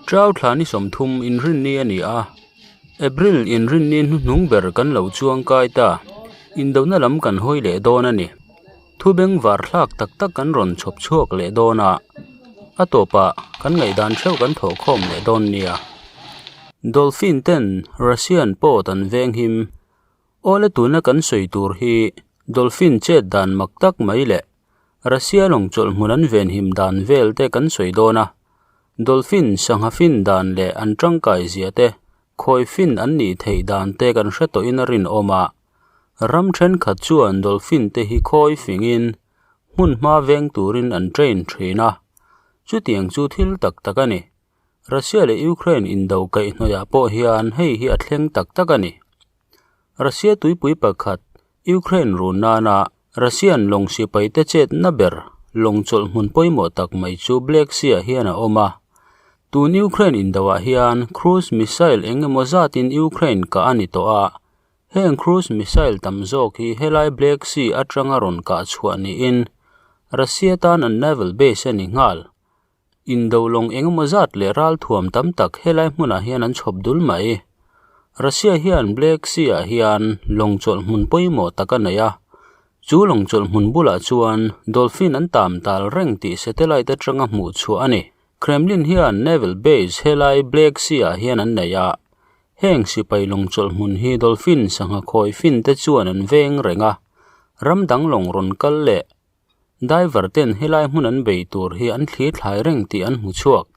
Chau thla ni 30 inrinni a ni a, April inrinni hnuhnung ber kan lo chuang kai ta, indona lam kan hawi leh dawn a ni. Thu bengvar thlak tak tak kan rawn chhawp chhuak leh dawn a, a tawpah kan ngaihdan theuh kan thawh khawm leh dawn nia. Dolphin ten Russian pawt an veng him. Awle tuna kan sawi tur hi Dolphin chet dan mak tak mai leh Russia lawng chawlh hmun an venhim dan vel te kan sawi dawn a. Dolphin sangha fin dan leh an tangkai zia te, khawi fin an nih theih dan te kan hre tawhin a rinawm a. Ram thenkhat chuan dolphin te hi khawi fingin hmun hma veng turin an train thin a, chutiang chu thil tak tak a ni. Russia leh Ukraine indo kaihhnawihah pawh hian hei hi a thleng tak tak a ni. Russia tuipui pakhat Ukraine run nana Russian lawng sipai te chetna ber lawng chawlh hmun pawimawh tak mai chu Black Sea ah hian a awm a. Tun Ukraine indo ah hian cruise missile eng emaw zatin Ukraine kah a ni tawh a, Heng cruise missile tam zawk hi helai Black Sea atanga rawn kah chhuah niin Russia tan an naval base a ni nghal. Indo lawng engemaw zat leh ralthuam tam tak helai hmunah hian an chhawp dul mai. Russia hian Black Sea ah hian lawng chawlh hmun pawimawh tak a nei a, chu lawng chawlh hmun bulah chuan dolphin an tam tal reng tih satellite atanga hmuh chhuah a ni. Kremlin hian naval base helai Black Sea ah hian an nei a, Heng sipai lawng chawlh hmun hi dolphin sangha khawi fin te chuan an veng reng a, ram dang lawng rawn kal leh diver ten helai hmun an bei tur hi an thli thlai reng tih an hmu chhuak.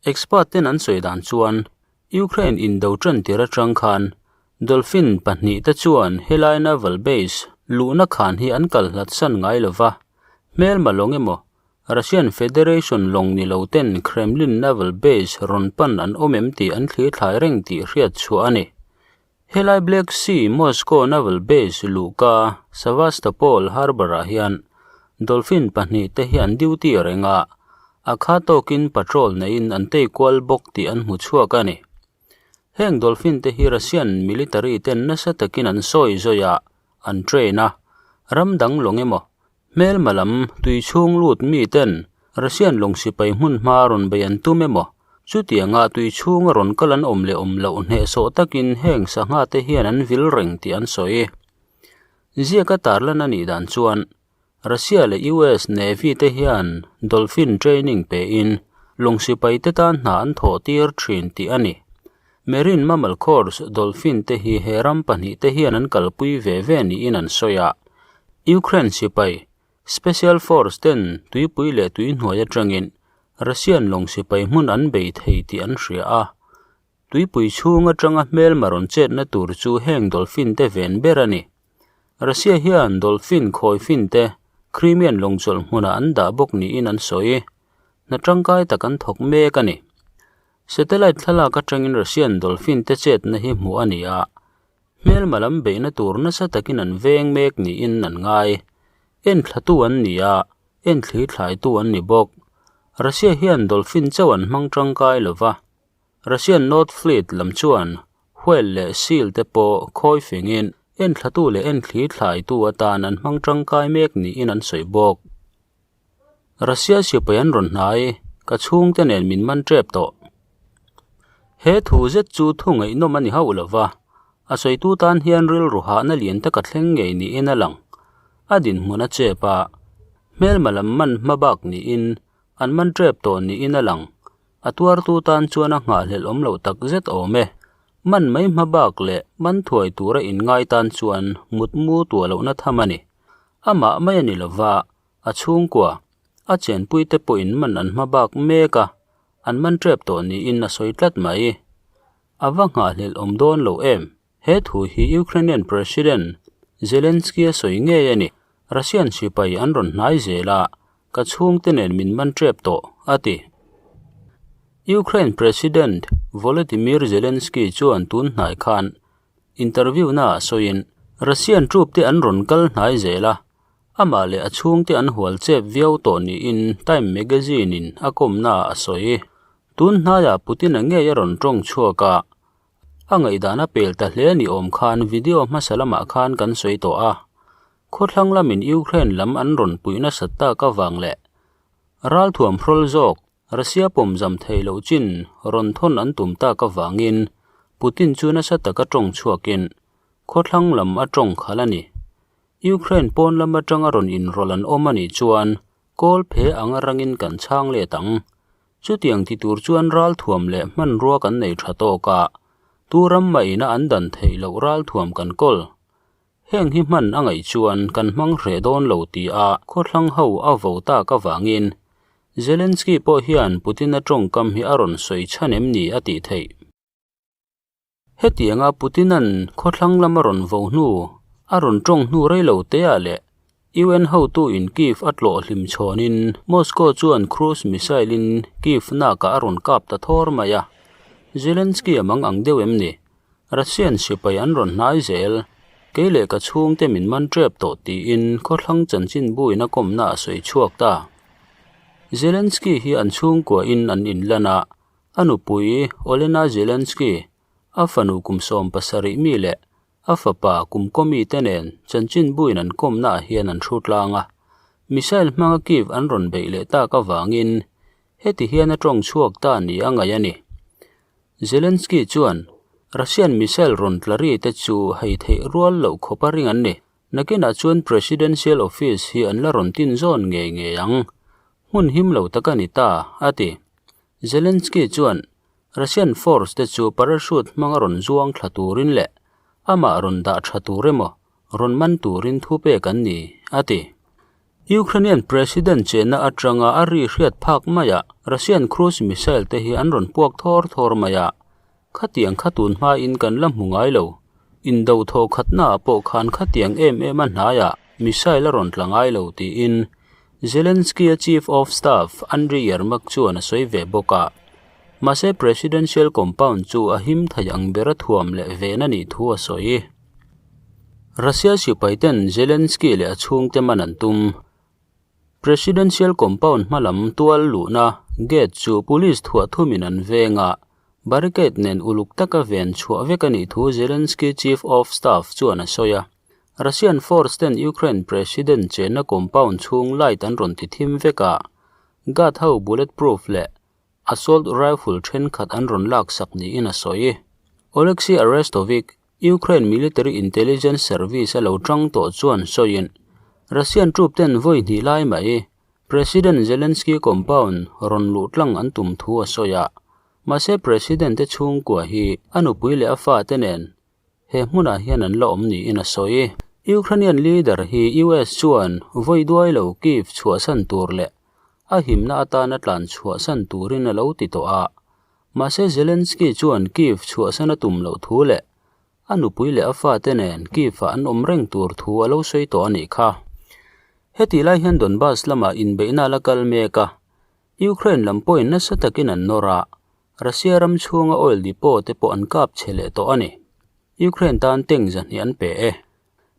Expert ten an sawi dan chuan Ukraine indo tan tir atang khan dolphin pahnih te chuan helai naval base luhna khan hi an kal hlat san ngai lova, hmelma lawng emaw Russian Federation lawng ni lo ten Kremlin Naval Base rawn pan an awm em tih an thlir thlai reng tih hriat chhuah a ni. Helai Black Sea Moscow Naval Base luhka Sevastopol Harbour-ah hian dolphin pahnih te hi an duty reng a, a kha tawkin patrol neiin an tei kual bawk tih an hmu chhuak a ni. Heng dolphin te hi Russian military ten nasa takin an sawi zawi a, an train a, ram dang lawng emaw Hmelma lam tui chhung lut mi ten Russian lawng sipai hmun hma rawn bei an tum emaw? Chutianga tui chhunga rawn kal an awm leh awm loh hnehsawh takin heng sangha te hian an vil reng tih an sawi. Ziaka tarlan a nih dan chuan Russia leh US Navy te hian dolphin training pein lawng sipai te tan hna an thawh tir thin tih a ni. Marine Mammal Corps dolphin te hi he ram pahnih te hian an kalpui ve ve niin an sawi a. Ukraine sipai, Special Force ten tuipui leh tui hnuai atangin Russian lawng sipai hmun an bei thei tih an hria a. Tuipui chhung atanga hmelma rawn chetna tur chu heng dolphin te ven ber a ni. Russia hian dolphin khawi fin te Crimean lawng chawlh hmunah an dah bawk niin an sawi. Hna tangkai tak an thawk mek a ni. Satellite thlalak atangin Russian dolphin te chetna hi hmuh a ni a, hmelma lam beihna tur nasa takin an veng mek niin an ngai. Enthlatu an ni a, enthli thlaitu an ni bawk. Russia hian dolphin chauh an hmang tangkai lo va, Russian North Fleet lam chuan whale leh seal te pawh khawi fingin enthlatu leh enthli thlaitu atan an hmang tangkai mek niin an sawi bawk. Russia sipai an rawn hnai, ka chhungte nen min man tep tawh. He thu zet chu thu ngaihnawm a ni hauh lo va, a sawitu tan hian rilru hahna lian tak a thleng ngei niin a lang. A dinhmun a chep a, hmelma lam man hma bak niin an man tep tawh niin a lang. A tuartu tan chuan a nghahhlelh awm loh tak zet awm e. Man mai hma bak leh man thuai tura inngai tan chuan mutmu tuah lohna tham a ni. Amah mai a ni lo va, A chhungkua, a chenpuite pawhin man an hma bak mek a, an man tep tawh niin a sawi tlat mai. A va nghahhlelh awm dawn lo em? He thu hi Ukrainian President Zelensky a sawi ngei a ni. Russian sipai an rawn hnai zel a, ka chhungte nen min man tep tawh, a ti. Ukraine President Volodymyr Zelensky chuan tun hnai khan interview naah sawiin Russian troop te an rawn kal hnai zel a, Amah leh a chhungte an hual chep viau tawh niin Time magazine-in a kawmnaah a sawi. Tun hnaiah Putin-a ngei a rawn tawng chhuak a, a ngaihdan a pel ta hle ni awm khan video hmasa lamah khan kan sawi tawh a. Khawthlang lamin Ukraine lam an rawn puih nasat tak avang leh ralthuam hrawl zawk. Russia pawmzam theih loh chin rawn thawn an tum tak avangin Putin chu nasa taka tawng chhuakin khawthlang lam a tawng khalh a ni. Ukraine pawn lam atanga rawn inrawlh an awm a nih chuan kawl phe anga rangin kan chhang let ang. Chutiang ti tur chuan ralthuam leh hmanrua kan nei tha tawk a, tu ram mahina an dan theih loh ralthuam kan kawl. Heng hi hman a ngaih chuan kan hmang hreh dawn lo ti a khawthlang ho a vo tak avangin Zelensky pawh hian Putin-a tawngkam hi a rawn sawi chhan em ni a tih theih. Hetianga Putin-a'n khawthlang lam a rawn vo hnu, a rawn tawng hnu rei lo te ah leh UN hotu in Kyiv a tlawh hlim chhawnin Moscow chuan cruise missile-in Kyiv nakah a rawn kap ta thawr mai a. Zelensky a mang ang deuh em ni? Russian sipai an rawn hnai zel, kei leh ka chhungte min man tep tawh tiin khawthlang chanchinbuin a kawmna a sawi chhuak ta. Zelensky hi an chhungkuain an inlan a, a nupui Olena Zelensky, a fanu kum 70 mi leh a fapa kum kawmi te nen chanchinbuin an kawmnaah hian an thu tlang a. Missile hmanga Kyiv an rawn beih leh tak avangin heti hian a tawng chhuak ta ni a ngaih a ni. Zelensky chuan Russian missile rawn tla ri te chu hei theih rual loh khawp a ring an ni. Nakinah chuan Presidential Office hi an la rawn tin zawn ngei ngei ang. Hmun him lo tak a ni ta, a ti. Zelensky chuan Russian force te chu parachute hmanga rawn zuang thla turin leh amah rawn dah tha tur emaw rawn man turin thu pek an ni, a ti. Ukrainian President chenna atanga a ri hriat phak maiah Russian cruise missile te hi an rawn puak thawr thawr mai a, khatiang kha tun hmain kan la hmu ngai lo. Indo thaw khatnaah pawh khan khatiang em em a hnaiah missile a rawn tla ngai lo tiin Zelensky-a Chief of Staff Andriy Yermak chuan a sawi ve bawk a. Mahse Presidential compound chu a him thei ang bera thuam leh ven a nih thu a sawi. Russia sipai ten Zelensky leh a chhungte man an tum. Presidential compound hma lam tual luhna gate chu police thuah thumin an veng a, barricade nen uluk taka ven chhuah vek a nih thu Zelensky Chief of Staff chuan a sawi a. Russian force ten Ukraine President chenna compound chhung light an rawn ti thim vek a, guard ho bulletproof leh assault rifle thenkhat an rawn laksak niin a sawi. Oleksiy Arestovych, Ukraine Military Intelligence Service a lo tang tawh chuan sawiin, Russian troop ten vawi hnih lai mai President Zelensky compound rawn luh tlang an tum thu a sawi a. Mahse President te chhungkua hi a nupui leh a fate nen he hmunah hian an la awm niin a sawi. Ukrainian leader hi US chuan vawi duai lo Kyiv chhuahsan tur leh a himna atana tlan chhuahsan turin a lo ti tawh a. Mahse Zelensky chuan Kyiv chhuahsan a tum loh thu leh a nupui leh a fate nen Kyiv-ah an awm reng tur thu a lo sawi tawh a nih kha. Hetih lai hian Donbas lamah inbeihna a la kal mek a, Ukraine lam pawhin nasa takin an nawr a, Russia ram chhunga oil depot te pawh an kap chhe leh tawh a ni. Ukraine tan tank zahnih an pe e.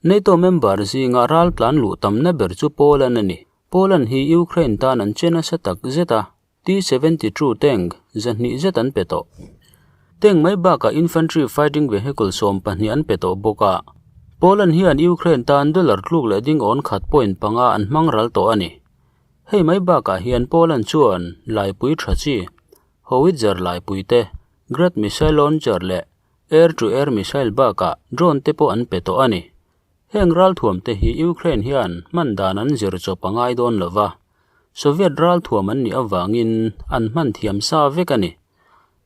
NATO member zinga ral tlan luh tamna ber chu Poland a ni. Poland hi Ukraine tan an che nasa tak zet a, T-72 tank zahnih zet an pe tawh. Tank mai bakah infantry fighting vehicle 12 an pe tawh bawk a. Poland hian Ukraine tan dollar tluk leh ding awn khat point panga an hmang ral tawh a ni. Hei mai bakah hian Poland chuan laipui tha chi, howitzer laipui te, Grad missile launcher leh air-to-air missile bakah drone te pawh an pe tawh a ni. Heng ralthuam te hi Ukraine hian hman dan an zir chawp a ngai dawn lo va, Soviet ralthuam an nih avangin an hman thiam sa vek a ni.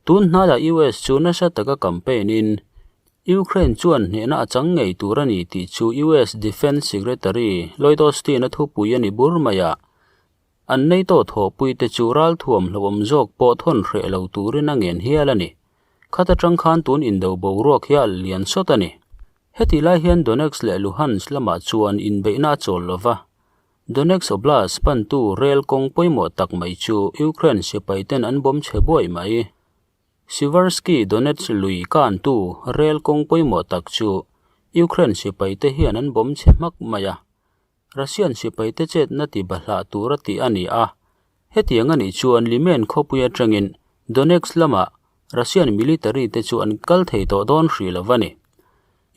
Tun hnaiah US chu nasa taka campaign in Ukraine chuan hnehna a chang ngei tur a ni tih chu US Defence Secretary Lloyd Austin a thupui a ni bur mai a. An NATO thawhpui te chu ralthuam hlauhawm zawk pawh thawn hreh lo turin a ngen hial a ni. Khat atang khan tun indo boruak hi a lian sawt a ni. Hetih lai hian Donetsk leh Luhansk lamah chuan inbeihna a chawl lo va. Donetsk Oblast pantu rel kawng pawimawh tak mai chu Ukraine sipai ten an bawm chhe buai mai. Siversky Donetsk lui kantu rel kawng pawimawh tak chu Ukraine sipai te hian an bawm chhe hmak mai a. Russian sipai te chetna ti bahlah tur a tih a ni a. Hetiang a nih chuan Liman khawpui atangin Donetsk lamah Russian military te chu an kal thei tawh dawn hrih lo a ni.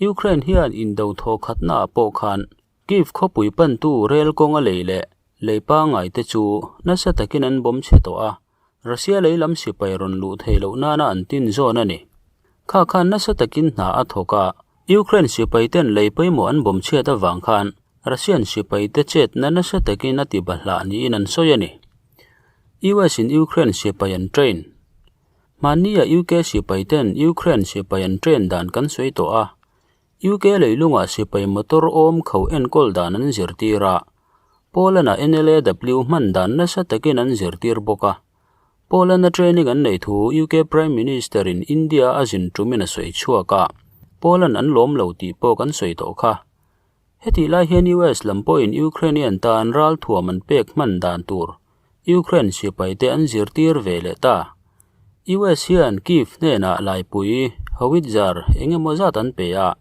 Ukraine hian indo thaw khatnaah pawh khan Kyiv khawpui pantu rel kawng a lei leh lei pangngai te chu nasa takin an bawm chhe tawh a. Russia lei lam sipai rawn luh theih loh nana an tin zawn a ni. Kha khan nasa takin hna a thawk a, Ukraine sipai ten lei pawimawh an bawm chhiat avang khan Russian sipai te chetna nasa takin a ti bahlah niin an sawi a ni. US in Ukraine sipai an train. Hmannia UK sipai ten Ukraine sipai an train dan kan sawi tawh a, UK leilungah sipai motor awm kho enkawl dan an zirtir a, Poland-ah NLAW hman dan nasa takin an zirtir bawk a. Poland-a training an neih thu UK Prime Minister-in India a zin tumin a sawi chhuak a, Poland an lawm lo tih pawh kan sawi tawh kha. Hetih lai hian US lam pawhin Ukrainian tan ralthuam an pek hman dan tur Ukraine sipaite an zirtir ve leh ta. US hian Kyiv hnenah laipui, howitzer, eng emaw zat an pe a.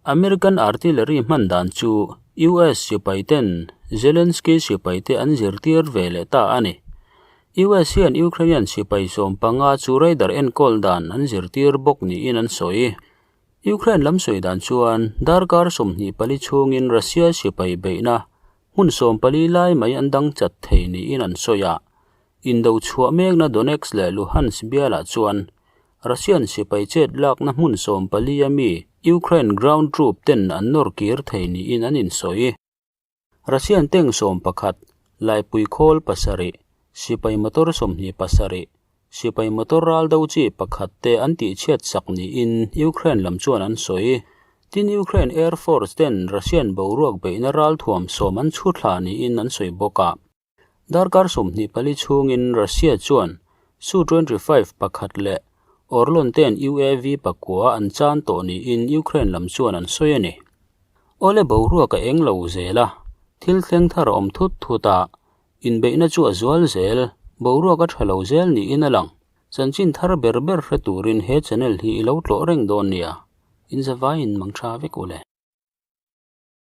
American artillery hman dan chu US sipaiten Zelensky sipaite an zirtir ve leh ta a ni. US hian Ukrainian sipai 15 chu radar enkawl dan an zirtir bawk niin an sawi. Ukraine lam sawi dan chuan darkar 24 chhungin Russia sipai beihna hmun 14 lai mai an dang chat thei niin an sawi a. Indo chhuah mekna Donetsk leh Luhansk bialah chuan Russian sipai chet lakna hmun 14 a mi Ukraine ground troop ten an nawr kir thei niin an insawi. Russian tank 11, laipui khawl 7, sipai motor 27, sipai motor ral do chi pakhat te an tih chhiat sak niin Ukraine lam chuan an sawi. Tin Ukraine Air Force ten Russian boruak beihna ral thuam 10 an chhu thla niin an sawi bawk a. Darkar 24 chhungin Russia chuan Su-25 pakhat leh Orlan ten UAV pakua an chan tawh niin Ukraine lam chuan an sawi a ni. Awle boruak a eng lo zel a, thil thleng thar a awm thut thut a, inbeihna chu a zual zel, boruak a tha lo zel niin a lang. Chanchin thar ber ber hre turin he channel hi i lo tlawh reng dawn nia. Inzavaiin mang tha vek u le.